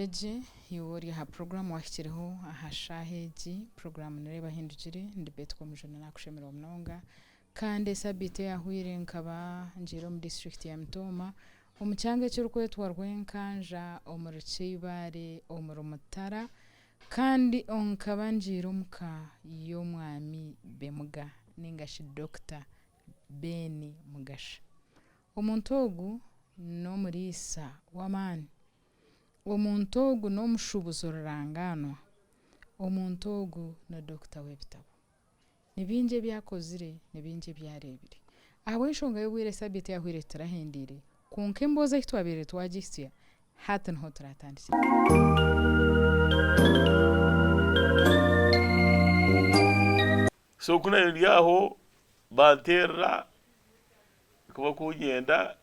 Ojwaire gye iwe ori aha puroguraamu waahikireho aha shaaha egi. Puroguraamu ni Reeba Ahindukire, ndi Betty Komujuni naakushemererwa munonga. Kandi esabiiti eyahweire nkaba ngiire omu disiturikiti ya Mitooma omu kyanga ekirikwetwa Rwenkanja omuri Kyeibaare omuri Mutara kandi nkaba ngiire omu ka y'omwami Bemuga ningashi Dokita Ben Mugasha. Omuntu ogu n'omuriisa w'amaani. Omuntu ogu n'omushuubuzi rurangaanwa. Omuntu ogu ni dokita w'ebitabo. Ni bingi ebi akozire, ni bingi ebi areebire. Ahabw'enshonga y'obwire sabiiti eyahweire titurahendeire, kwonka emboozi ei twabaire twagihitsya, hati niho turatandikire. So ku naabaire ndi aho banteerera kuba kunyenda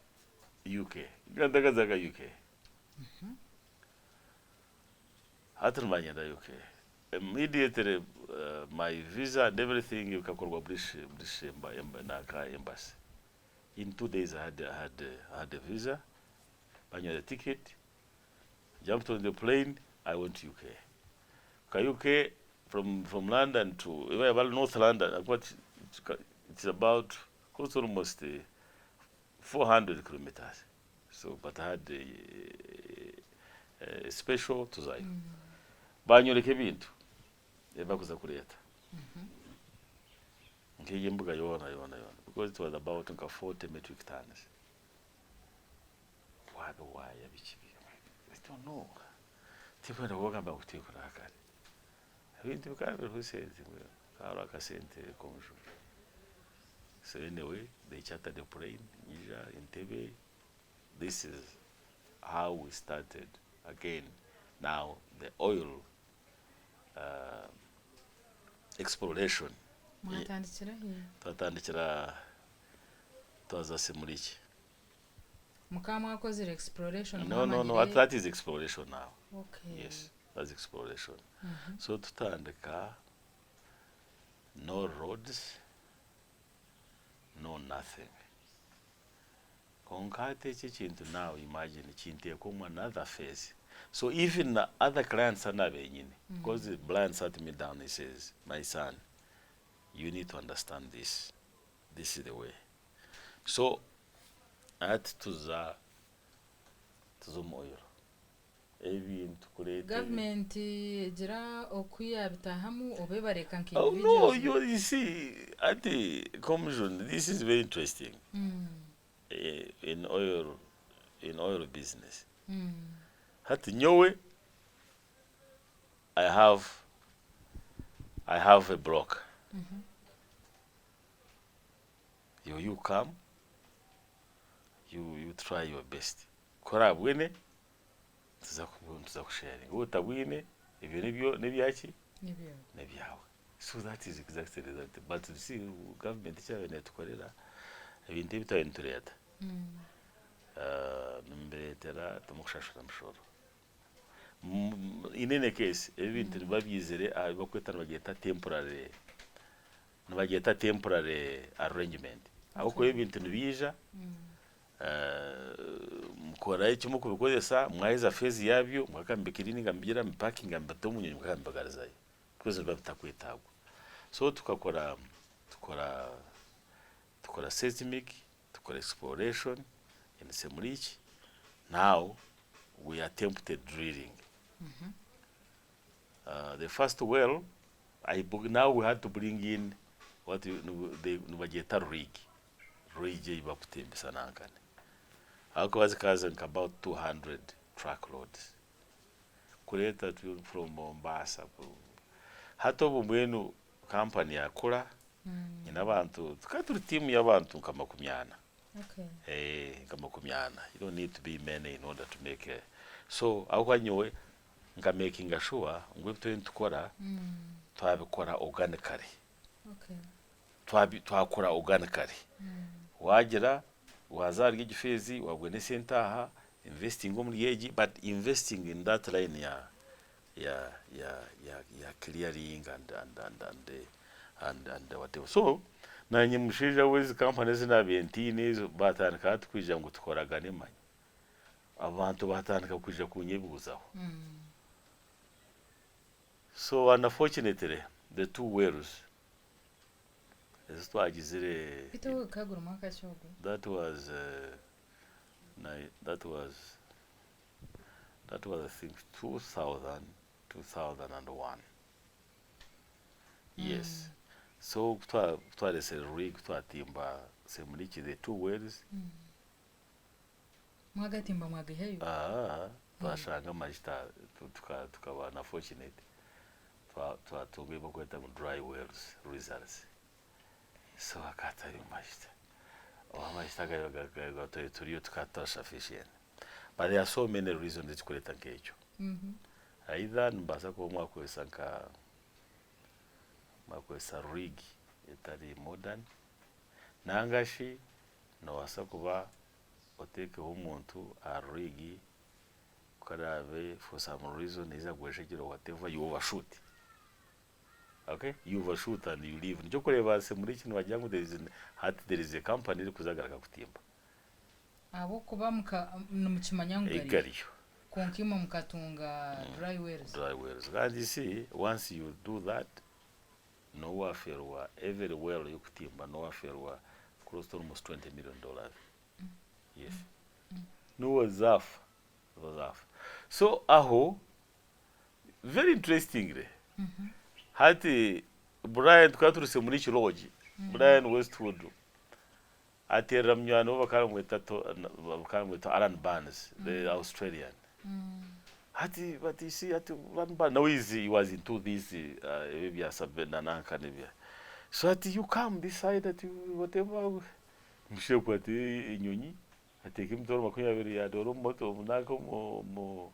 UK. Nkaba ntakazaga UK. Hati nibanyenda UK. Immediately my visa and everything bikakorwa British British nanka embassy. In 2 days I had a visa, banyohereza ticket, jumped on the plane, I went to UK. Ka UK from London to North London, it's about close almost 400 kilometers. So but I had a special tuzayo. Banyoreka ebintu ebi bakuza kureeta. Nk'egi embuga yoona yoona yoona because it was about nka 40 metric tons. Waaba waaya biki I don't know. Tikwenda kubagamba ngu tikurakare. Ebintu bikaba biriho sente mbwenu hariho akasente k'omujuni. So anyway they chartered a plane nyija Entebbe this is how we started again now the oil exploration. Mwatandikira hi? Twatandikira twaza Semuliki. Mukaba mwakozire exploration? No, that is exploration now. Yes, that's exploration. So tutandika no roads, no nothing. Kwonka hati eki ekintu now imagine kinteeka omu another phase. So even other clients aba benyini because Brian sat me down, he says, "My son, you need to understand this. This is the way." So hati tuza omu oil. Ebintu kureeta Gavumenti egira oku yabitahamu oba ebareka nka Oh no, individuals? you see, ati Commission, this is very interesting. In oil business. Hati nyowe I have a block. You come, you try your best. Kora bwine tuza kusharinga. Otabwine ebyo nibyo nebyaki? Nibyo. Nebyawe. So that is exactly that. But you see, government ekyabaire netukorera ebintu ebi twabaire nitureeta. Nimubireetera timukushashura mushoro. In any case, ebi bintu nibiba byizire aha bi bakweta nibagyeta temporary arrangement. Ahabw'okuba ebintu nibiija, mukora eki mukubikozesa, mwaheza phase yabyo, mugaruka mubicleaninga, mubigira mubipackinga, mubita omu nyonyi mugaruka mubigarizayo because nibiba bitakwetagwa. So tukakora tukora tukora seismic, tukora exploration in Semuliki. Now we attempted drilling. The first well, now we had to bring in what nibagyeta rig. Rig ei bakutembesa nankane. Ahabw'okuba zikaba nka about 200 truck loads. Kureeta from Mombasa. Hati obu mbwenu company yakura, nyine abantu, tukaba turi team y'abantu nka 40. Nka 40. You don't need to be many in order to make a... So ahabw'okuba nyowe nka makinga sure ngu ebi turiyo nitukora twabikora organically. Twakora organically. Wagira waza ahari egi phase wabona esente aha, investing omuri egi but investing in that line ya clearing and whatever. So nanye mushaija w'ezi company ezi naabaire ntiine ezo batandika hati kwija ngu tukoragane manya. Abantu batandika kwija kunyebuuzaho. So unfortunately the two wells ezi twagizire Beitu ogwo gukaba guri mwaka ki ogwo? That was that was that was I think 2000, 2001 yes. So ku twaresire rig twatimba Semuliki the two wells. Mwagatimba mwagaihayo? Aah twashanga amajita tukaba na fortunate twatunga ebi barikweta ngu dry wells results so hakaba hatarimu majita amajita agu turiyo tukaba tutari sufficient but there are so many reasons ekirikureeta nk'ekyo either nimubaasa kuba mwakozesa nka mwakozesa rig etari modern nangashi Noobaasa kuba oteekeho omuntu aha rig ku araabe for some reason haija agwejegyera or whatever you overshoot okay you overshoot and you leave. Nikyo orikureeba Semuriki nibagira ngu there is hati there is a company erikuza kugaruka kutimba. Ahabw'okuba nimukimanya ngu gariyo. Gariyo. Kwonka imwe mukatunga dry wells. Dry wells. Kandi you see once you do that Nowafeerwa every well yokutimba nowafeerwa close to almost 20 million dollars yes nuwe zaafa ziba zaafa so aho very interestingly hati Brian tukaba turi Semuriki lodge Brian Westwood ateerera munywani we bakaba bamweta bakaba bamweta Alan Burns the Australian hati but you see hati Alan Burns nawe is he was into this ebi ebya sabe na nanka nebya so hati you come this side ati whatever mushaija akwata enyonyi ateeka emitwaro makumi abiri ya doora omu moto omu nanka omu omu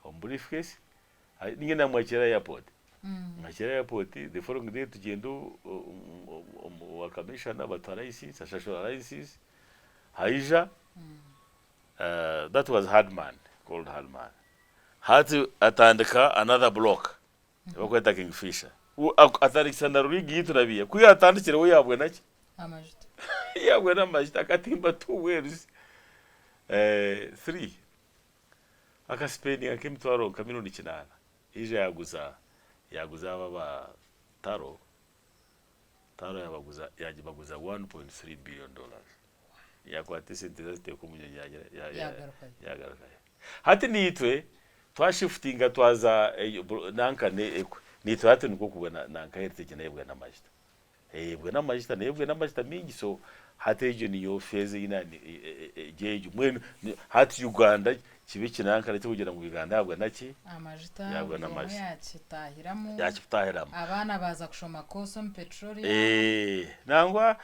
omu briefcase Ninye namwakira airport. Mwakira airport the following day tugyenda owa commissioner batuha license ashashura license aija that was Hardman called Hardman hati atandika another block bakweta Kingfisher atandikisa na rig yitu nabiya ku yatandikire we yabwena ki Amajuta. yabwena amajuta akatimba two wells three Akasipendinga nk'emitwaro nka mirundi kinaana yaija yaaguza yaaguza aba aba Tullow, Tullow yaabaguza yaagibaguza one point three billion dollars. Yaakwata esente ze aziteeka omu nyonyi yaagira ya ya Yaagarukayo. yaagarukayo. Hati naitwe twashifutinga twaza nanka naitwe hati nikwo kubona nanka Heritage nayo ebwene amajuta. Ebwe n'amajuta nayo ebwe n'amajuta mingi so hati egyo niyo phase ei naani egi egyo mbwenu hati Uganda kibe kinankana ekyokugira ngu Uganda yabwa naki? Amajuta Yabwa buri omwe n'amajuta. yakitahiramu. Yakitahiramu. Abaana baaza kushoma course omu petroleum. Nangwa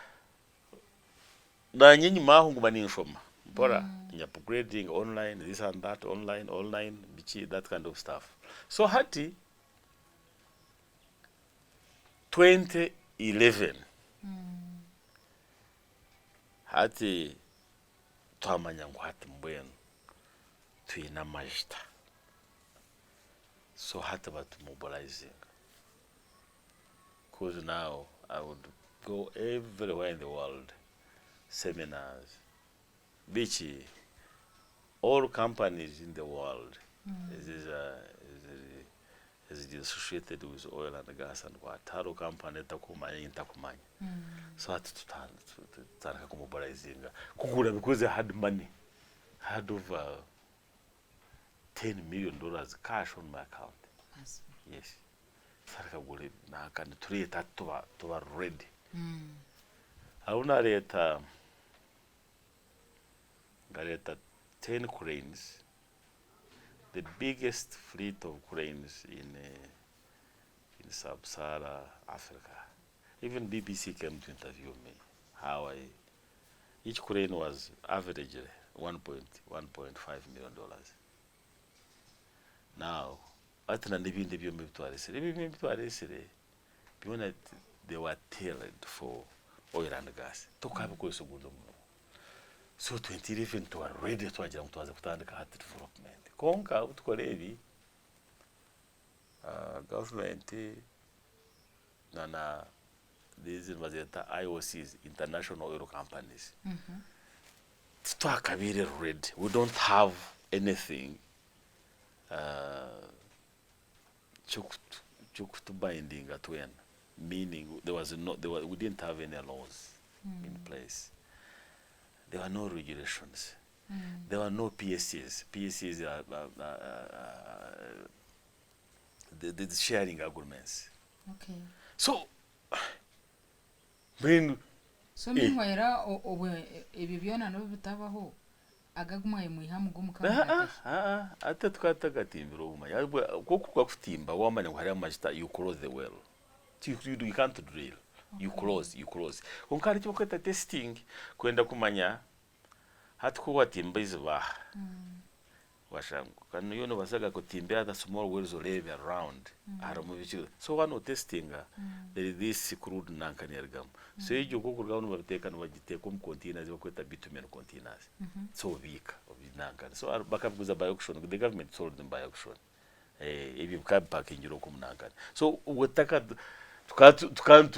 nanye enyima aho nguma ninshoma mpora ni upgrading online this and that online online biki that kind of stuff so hati 2011 hati twamanya ngu hati mbwenu twine amajuta so hati batumobilizinga coz now I would go everywhere in the world seminars biki all companies in the world eziri eziri associated with oil and gas and what hariho company etakumanya ei ntakumanya so hati tutandika kumobilizinga kugura because I had money I had over ten million dollars cash on my account yes tutandika kugura nanka nitureeta tuba tuba ready ahu nareeta nkareeta ten cranes the biggest fleet of cranes in in sub Sahara Africa even BBC came to interview me how I each crane was averagely 1.1.5 million dollars now hati na n'ebindi ebyoma ebi twaresire ebi ebi twaresire byona they were tailored for oil and gas tokabikozesa ogundi omurimo So 2011 tuba ready twagira ngu twaza kutandika hati development kwonka obu tukora ebi government na na these nibazeeta IOCs international oil companies titwakabaire ready we don't have. anything ky'okutubindinga twena, meaning there was no, there we didn't have any laws in place, there were no regulations, there were no PSAs, PSAs are, are, are, the sharing agreements. Okay. So, mbwenu So minywera obwe ebyo byona n'obu bitabaho aga agu mwaihamu go mukaba Aa, aa, ate tukaba tutagatimbire obumanya ahabw'okuba nk'oku orikutimba wamanya ngu hariho amagita you close the well you, you, you can't drill you close you close kwonka hariho eki barikweta testing kwenda kumanya hati ku watimba eiziba aha Washanga kandi niyo nobaasa kutimba other small wells oreebe around harimu biki so waaba notesitinga there is this crude nanka neerugamu so egyo ku orikurugamu nibabiteeka nibagiteeka omu containers ei barikweta bitumen containers so obiika nanka so bakabiguza by auction the government sold them by auction ebyo bikaba bipakingire okwo omu nankani so obwo tutaka tukaba tukaba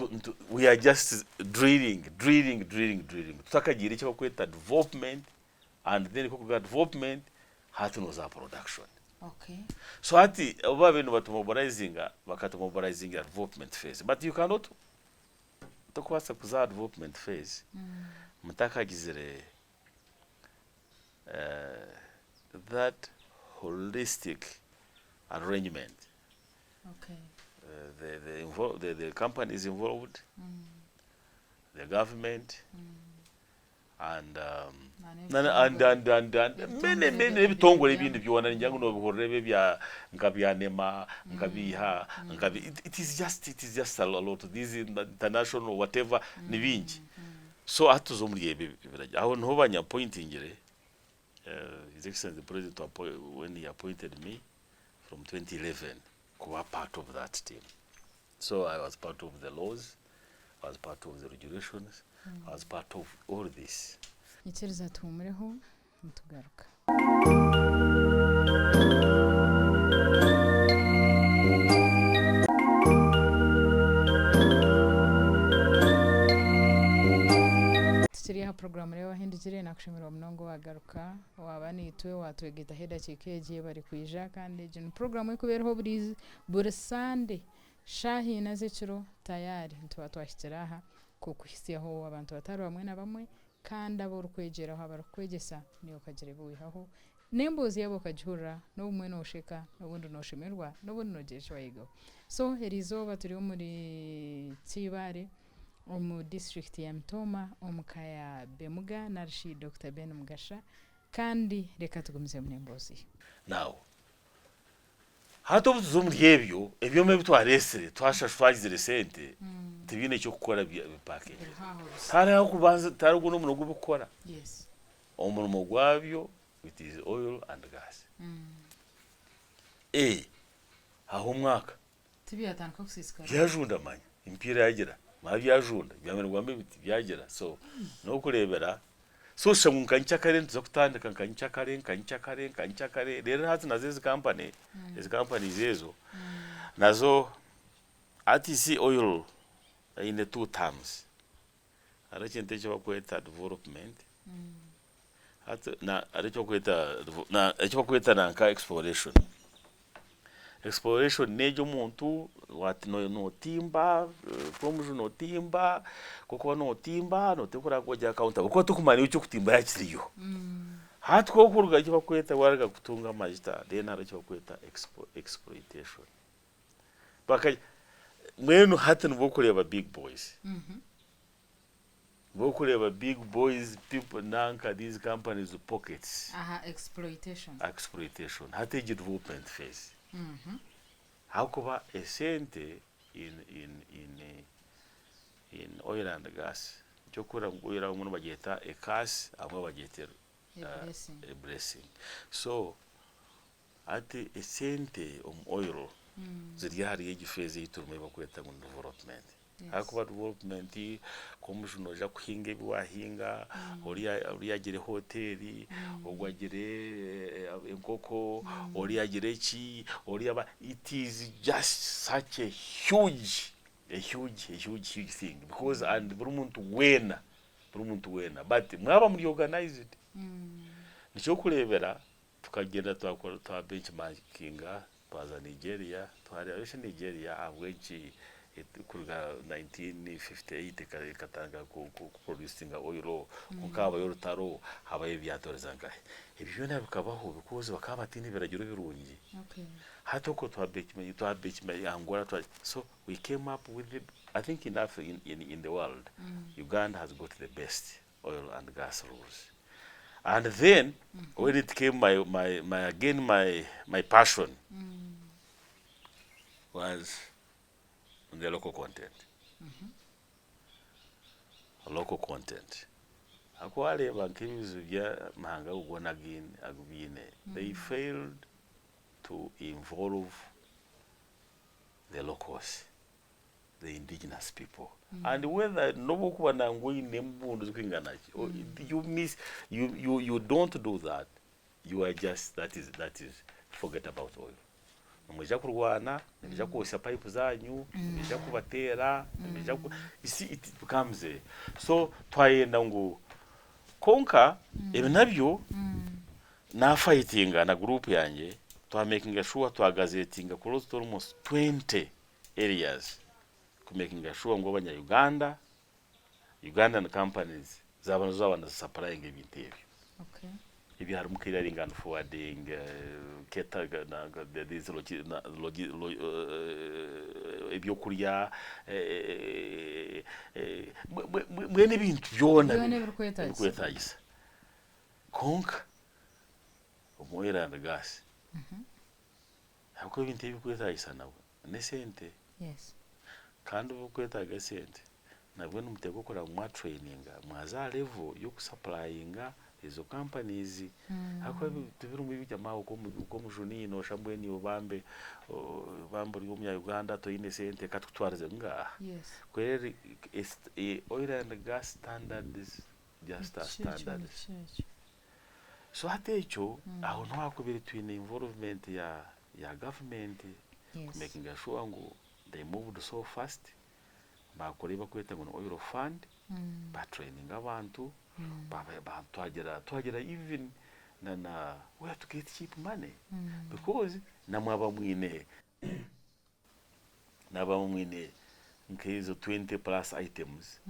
we are just drilling drilling drilling drilling tutakagiire eki barikweta development and then ku orikuruga aha development hati nooza aha production. Okay. So hati obu baabaire nibatumobilizinga bakatumobilizingira development phase but you cannot tokubaasa kuza aha development phase mutakagizire that holistic arrangement. Okay. The companies involved, the government, and and and and and many many ebitongore ebindi byona ningira ngu nobihurira ebi ebya nka bya nema nka biiha nka it is just it is just a lot these international whatever ni bingi so hati tuza omuri ebi ebiragiro aho niho banyapointingire his excellency the president when he appointed me from 2011 kuba part of that team So I was part of the laws, I was part of the regulations, I was part of all this. Nyikiriza tuhumureho nitugaruka. Tukiri aha puroguraamu Reeba Ahindukire, nakushemererwa munonga owagaruka waaba naitwe watwegyeetaho edakiika egi yebare kwija kandi egi ni puroguraamu erikuba eriho buri Buri Sande shaaha ina z'ekiro tayari nituba twahikire aha kukuhitsyaho abantu batari bamwe na bamwe kandi abu orikwegyeraho abarikukwegyesa naiwe okagira ebi waihaho n'emboozi yaabo okagihurira n'obumwe noosheka n'obundi nooshemererwa n'obundi noogira eki waayegaho. So eriizooba turi omuri Kibaare omu disiturikiti ya Mitooma omu ka ya Bemuga narishi Dokita Ben Mugasha kandi reka tugumizemu n'emboozi. Now Hati obu tuza omuri ebyo, ebyoma ebi twareetsire twashashu twagizire sente tibiine ky'okukora bipakingire. Tihariho ahu tihariho ogundi omurimo ogu birikukora. Omurimo gwabyo it is oil and gas. Hahwa omwaka. Tibyatandika kusiisikara. Byajunda manya, emipiira yagira, mara byajunda, byamererwamu ebiti byagira so n'okureebera so oshusha ngu nka nkyakare nituza kutandika nka nkyakare nka nkyakare nka nkyakare reero hati nazo ezi company ezi companies ezo nazo hati you see oil eine two terms hariho ekintu eki barikweta development hati na hariho eki barikweta na eki barikweta nanka exploration. Exploration n'egi omuntu nootimba omuju nootimba ku orikuba nootimba nooteekwa kugira accountable ahabw'okuba torikumanya ngu eky'okutimba yaaba kiriyo. Hati ku orikuruga eki barikweta waaruga kutunga amagita then hariho eki barikweta exploitation. Mbwenu hati nibwo orikureeba big boys. Nibwo orikureeba big boys people nanka these companies pockets. Aha exploitation. Exploitation. Hati egi development phase. Ahakuba esente in in in in oil and gas nikyo orikuhurira ngu oil abamwe nibagyeta a curse abamwe bagyeta A blessing. a blessing. So hati esente omu oil ziri ahari egi phase ei turimu ei barikweta ngu ni development. Ahakuba development nk'omuju noija kuhinga ebi waahinga, oriya oriya agire hoteeri, ogwo agire enkoko, oriya agire ki, oriya aba it is just such a huge a huge a huge huge thing because and buri muntu weena buri muntu weena but mwaba muri organized nikyo orikureebera. Tukagyenda twakora twa benchmarkinga twaza Nigeria twareeba shi Nigeria ahabw'enki kuruga 1958 ekatandika ku producinga oil kwonka habayo orutaro habayo ebyatoreza nkahi. Ebyo byona bikabaho because bakaba bataine ebiragiro birungi. Hati okwo twa benchmarkinga Angola so we came up with I think in in the world Uganda has got the best oil and gas rules and then when it came my my my again my my passion was on the local content local content ahakuba wareeba nk'ebizibu by'amahanga ago goona againe agu biine they failed to involve the locals the indigenous people and whether nobu okuba nangwa oine embundu zirikwingana ki you miss you, you, you don't do that you are just that is that is forget about oil nimwija kurwana nibaija kwosya pipe zanyu nibaija kubateera nibaija ku you see it becomes a so twayenda ngu kwonka ebi nabyo nafightinga na group yangye twa makinga sure twagazetinga close to almost 20 areas ku makinga sure ngu abanya Uganda, Ugandan companies zaaba nizo zaaba nizi supplyinga ebintu ebyo. Ebyo harimu clearing and forwarding, ebyokurya, mbwenu ebintu byona ebirikwetagisa. Kwonka omu oil and gas Ahabw'okuba ebintu ebirikwetaagisa nabwo n'esente. Kandi obu orikwetaaga esente, nabwo nimuteekwa kureba ngu mwatureyininga mwaza aha level y'okusapurayinga ezo companies. Ahabw'okuba tibirimu ebigyema aho nk'omujuni nooshusha mbwenu iwe bambe bambe ori omunya Uganda toine sente katukutwarize ngaaha. Kwereri oil and gas standards just are standards. So hati ekyo aho niho hakubire twine involvement ya ya government ku makinga sure ngu they moved so fast bakora ebi bakweta ngu ni oil fund ba traininga abantu twagira twagira even na na where to get cheap money because na mwaba mwine Naaba mwine nk'ezo 20 plus items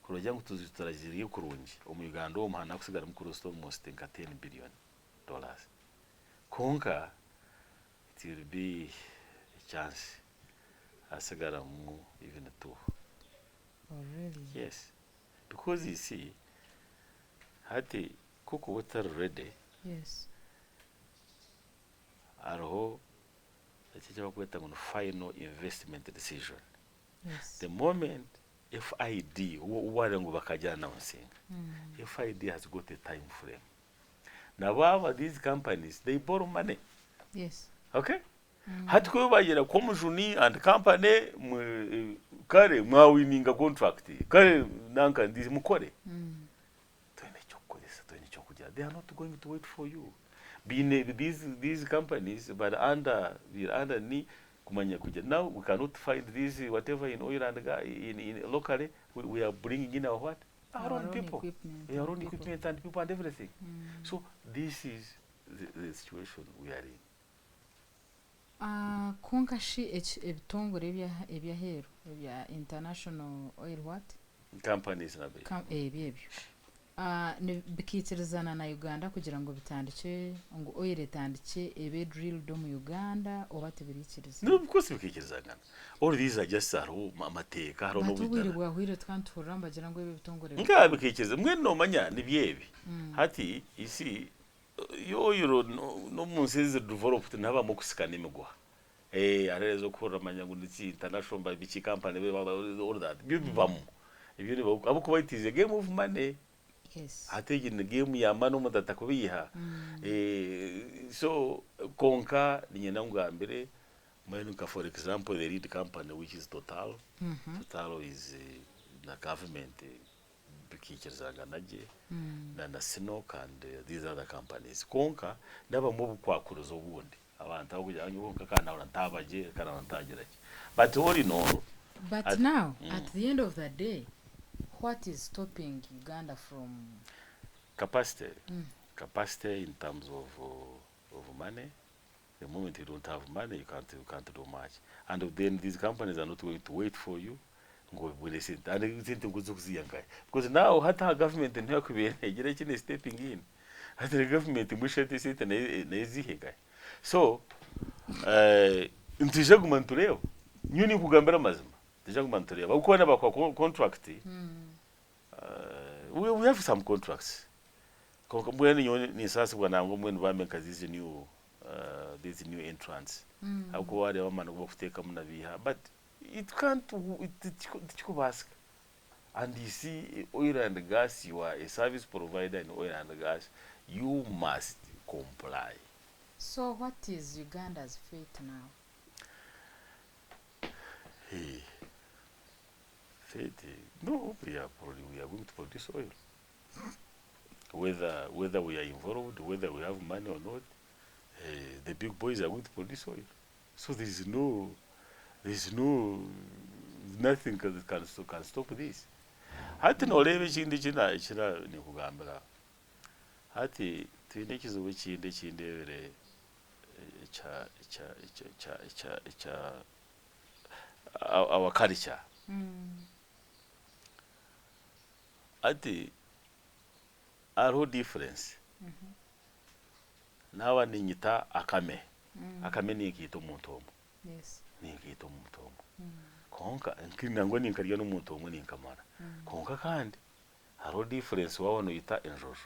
kugira ngu turazirye kurungi omu Uganda omu hanu hakusigaramu close to almost nka 10 billion dollars kwonka it will be a chance hasigaramu even two. Oh really? Yes because you see hati ku okuba otari ready Yes. Hariho eki eki barikweta ngu ni final investment decision. The moment FID, ou waareeba ngu bakagya announcinga, FID has got a time frame. Nabo aba these companies they borrow money. Okay? Hati ku bagira Komujuni and company kare mwawininga contract, kare nanka mukore. Twine eky'okukoresa, twine eky'okugira, they are not going to wait for you. Baine, these, these companies bari under, biri under ni kumanya kugira, now we cannot find this whatever in oil and gas, in, in locally, we, we are bringing in our what? Our, Our own own people. equipment Our and own people. equipment and people and everything. So this is the, the situation we are in. Ah, kwonka shi eki- ebitongore ebya- eby'aheeru ebya international oil what? Companies na Ka- ebyo ebyo Ah, ni- bikaikirizana na Uganda kugira ngu bitandikye ngu oil etandikye ebe drilled omu Uganda oba tibiriikirizana? No, of course bikaikirizangana. All these are just hariho amateeka hariho But obwire n'obwidara. bwahweire tukaba nituhurira nibagira ngu ebyo ebitongore Nka bikaikiriza mbwenu nomanya nibyo ebi. Hati you see Oil n'omu nsi eziri developed nihabamu okusikana emiguha. Hariho ez'okuhurira manya ngu niki international mba biki company all that byo bibamu. Ebyo nibibamu ahabw'okuba it is a game of money. Hati egi ni game ya money omuntu atakubeiha. So kwonka niinyenda nkugambire mbwenu nka for example the lead company which is Total, Total is na government bikaikirizangana gye na na Sinok and these other companies kwonka nihabamu obukwakurizo obundi abantu ahabw'okugira ngu nyowe nka nahurira ntaaba gye nka nahurira ntagira gye but all in all But at now at the end of the day what is stopping Uganda from capacity. Capacity in terms of of money, the moment you don't have money you can't, you can't do much and then these companies are not going to wait for you ngu obone esente and esente ngu zikuziiha nkahi because now hati aha government niho yakubaire negira eki ne stepping in hati na government mbwenu shi esente nayo nayo eziihe nkahi so nitwija kuguma nitureeba nyowe ninkugambira amazima nitwija kuguma nitureeba ahabw'okuba nabakuha contract We we have some contracts kwonka mbwenu nyowe ninsaasibwa nangwa mbwenu bambe nka these new these new entrants ahabw'okuba wareeba amaani agu bakuteekamu na biiha but it can't tikikubaasika and you see oil and gas you are a service provider in oil and gas you must comply. So what is Uganda's fate now? Hey. Fate, no, we are, we are going to produce oil. Whether, whether we are involved, whether we have money or not, the big boys are going to produce oil. So there is no, there is no, nothing can, can, can stop this. Hati noreeba ekindi ekina ekina nikugambira hati twine ekizibu ekindi ekindeebire ekya ekya ekya ekya ekya ekya our culture. Hati hariho difference naaba niinyita akame, akame ninkaita omuntu omwe, ninkaita omuntu omwe kwonka nangwa ninkarya n'omuntu omwe ninkamara kwonka kandi hariho difference waaba noita enjojo,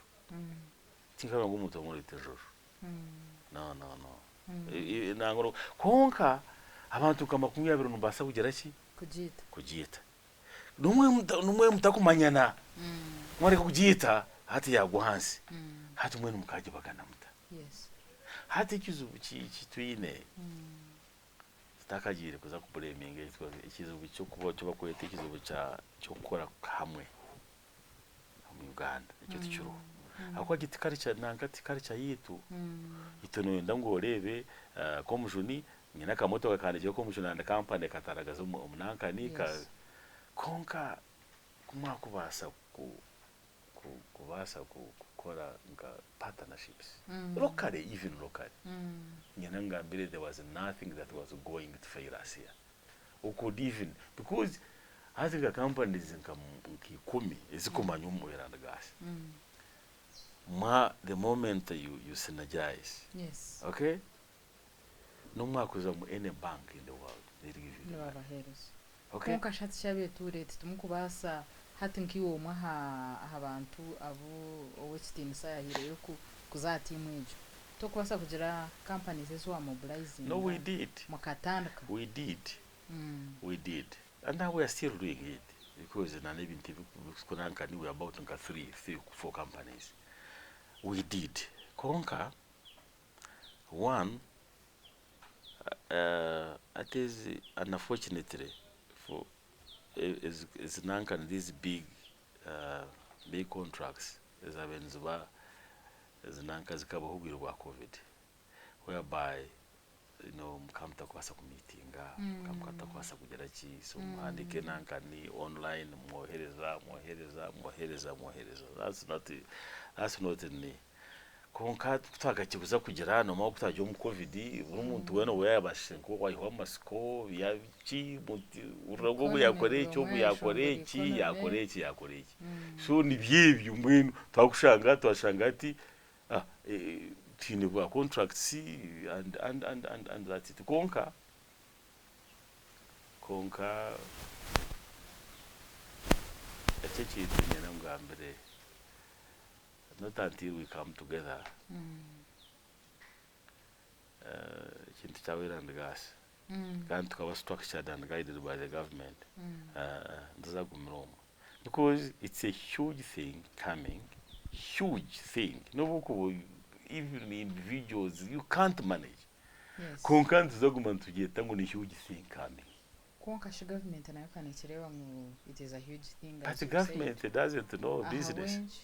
tinkareeba ngu omuntu omwe araita enjojo. No no no. Nangwa kwonka abantu nka 20 nimubaasa kugira ki? Kugiita. Kugiita. N'omwe mutakumanyana mwareka kugiita hati yaagwa ahansi hati mbwenu mukagibagana muta? Yes. Hati ekizibu ki twine tutakagiire kuza kubureminga ekizibu ky'okuba eki barikweta ekizibu ky'okukora hamwe. omu Uganda ekyo tikiriho ahabw'okuba egi ti culture nanka ti culture yaitu itwe noyenda ngu oreebe Komujuni nyine akamotoka kahandikireho Komujuni and company kataragaza omu nankani kwonka ku mwakubaasa kubaasa kukora nka partnerships locally even locally nyine ngambire there was nothing that was going to fail us here. We could even because hati nka companies nka ikumi ezikumanywa omu oil and gas mwa the moment you, you synergize Yes. okay nomwakuza mu any bank in the world they'll give you the money. Nibabaheereza. Okay Kwonka shi hati shi abeetuura eti timukubaasa hati nkaiwe omwe aha aha bantu abu ow'ekitiinisa yaahaireyo ku kuza aha tiimu egyo Tokubaasa kugira companies ezi wa mobilizinga No we did. mukatandika. We did. We did. And now we are still doing it because na n'ebintu ebikukora nka we about nka 3, 3, 4 companies. We did. Konka one uh, it is unfortunately for ezi ezi nanka these big uh, big contracts ezabaire niziba Ezi nanka zikabaho obwire bwa covid whereby you know mukaba mutakubaasa ku meetinga, mukaba mutakubaasa kugira ki, so muhandiike nanka ni online mwohereza mwohereza mwohereza mwohereza that's not that's not ni kwonka kutwakakiguza kugira noomanya kutwagira omu covid buri muntu weena obu yaabaasize nk'owaihwa amasiko yaabiki hurira ngu ogu yaakora eki ogu yaakora eki yaakora eki yaakora eki. So nibyo ebyo mbwenu twakushanga twashanga hati twine bwa contracts and and and and and that's it kwonka kwonka eki ekintu niinyenda nkugambire not until we come together ekintu kya oil and gas kandi tukaba structured and guided by the government ntizagumira omwo because it's a huge thing coming huge thing nobu okuba even individuals you can't manage Yes. kwonka nituzaguma nitugyeta ngu ni huge thing coming. Kwonka shi government nayo ka nekireeba ngu it is a huge thing But as you've said. government doesn't know business. Ahabw'enki?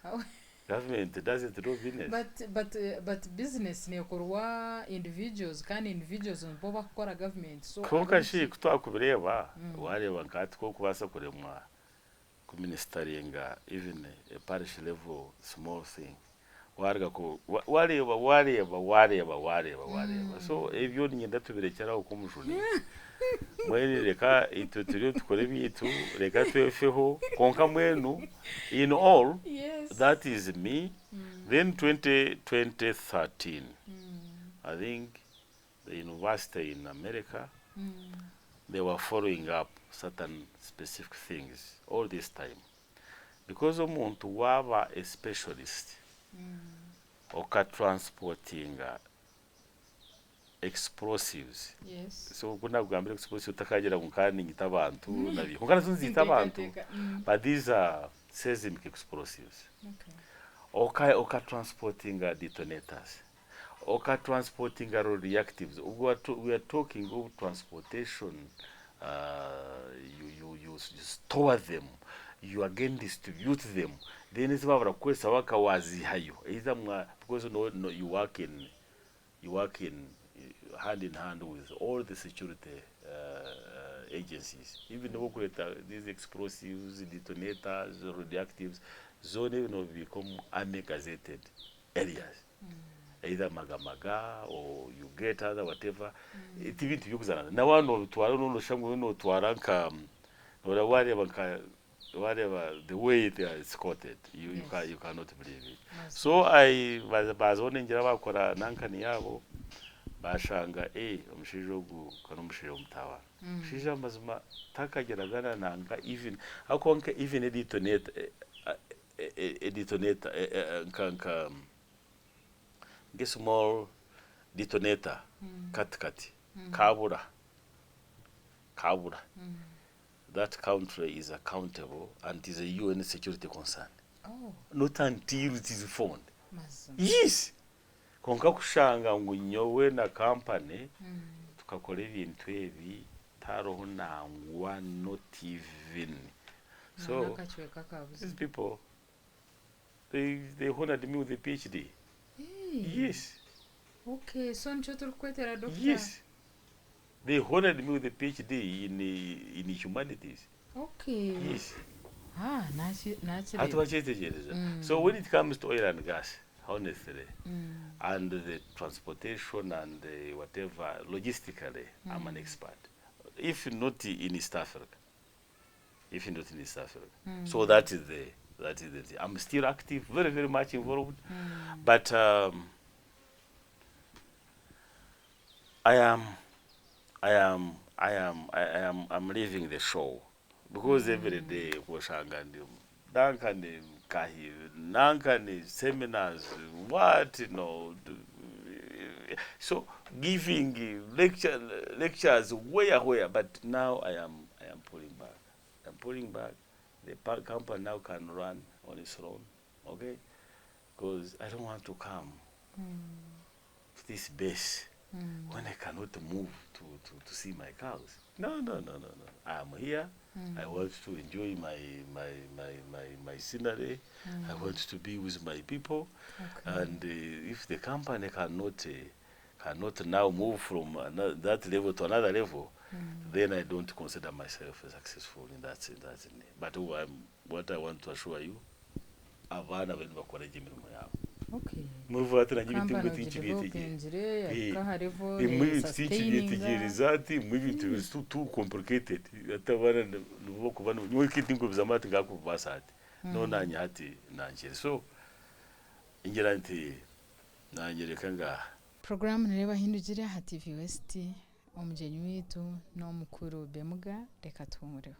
Ahabw- Government doesn't know business. But but but business nekorwa individuals kandi individuals nibo bakukora government so Kwonka shi ahabw'enki ku twakubireeba, waareeba nka hati ku orikubaasa kuremwa kuministaringa even a parish level small thing, Waruga ku wa- wareeba wareeba wareeba wareeba wareeba so ebyo niinyenda tubirekyere aho k'omujuni mbwenu reka itwe turiyo tukore ebyaitu reka twefeho kwonka mbwenu in all Yes. that is me then 20 2013 I think the university in America they were following up certain specific things all this time Because omuntu waaba a specialist oka transportinga explosives Yes. so ku nakugambira explosive otakagira ngu nkaba ninyita abantu na kwonka nazo niziita abantu Nteekateeka. But these are seismic explosives Okay. oka oka transportinga detonators oka transportinga radioactives obwo we are we are talking of transportation you, you, you, you store them you again distribute them then ezi baba barakukozesa bakawazihayo either mwa because no, no, you work in you work in hand in hand with all the security agencies even n'okureta these explosives detonators radioactives zoona ebi nobibiika omu army gazetted areas either magamaga or you get other whatever ti bintu by'okuzana na waaba nobitwara noshusha ngu notwara nka oraba wareeba nka wareeba the way they are escorted you, you, can, you cannot believe it so I bazaho ningira bakora nankani yaabo bashanga eh omushaija ogu ka n'omushaija w'omutawaana omushaija amazima takagiraga na nanka even ahakuba nka even a detonator a detonator nka nka nke small detonator kati kati kabura kabura that country is accountable and it is a UN security concern Oh, not until it is found mazima. Yes kwonka kushanga ngu nyowe na company tukakora ebintu ebi tihariho nangwa not even so N'akacweka these kabuzire. people they, they honored me with a PhD. Hey, Yes. Okay, so nikyo turikwetera doctor. Yes. They honored me with a PhD in humanities. Okay. Yes. Ah, naki Hati nakireeba. bakyetegyereza. So when it comes to oil and gas, honestly, and the transportation and the whatever, logistically, I'm an expert. If not in East Africa. If not in East Africa. So that is the thing. I'm still active, very, very much involved. But I am I am I am I am I'm leaving the show because every day kushanga ndi nankani kahi nankani seminars what you know so giving lectures where but now I am pulling back. I'm pulling back. The company now can run on its own, okay, because I don't want to come to this base when I cannot move to see my cows. No. I'm here. I want to enjoy my scenery. I want to be with my people. And if the company cannot now move from another, that level to another level, then I don't consider myself successful in that. But what I want to assure you, abaana bari nibakora gye emirimo yaabo. Muruvuga ati nanye ebintu Kampani bimwe tinkibyetegyereza. ogidevelopingire yahika aha level Bimwe ebintu esustaininga. tinkibyetegyereza ati bimwe ebintu biri too complicated ati abaana nibo bakuba nyowe tinkubizamu ati ngakubibaasa ati no nanye hati nangire so ngira nti nanye reka ngaha. Puroguraamu Nireeba Ahindugire aha TV West. Omugyenyi waitu n'omukuru Bemuga. Reka tuhumureho.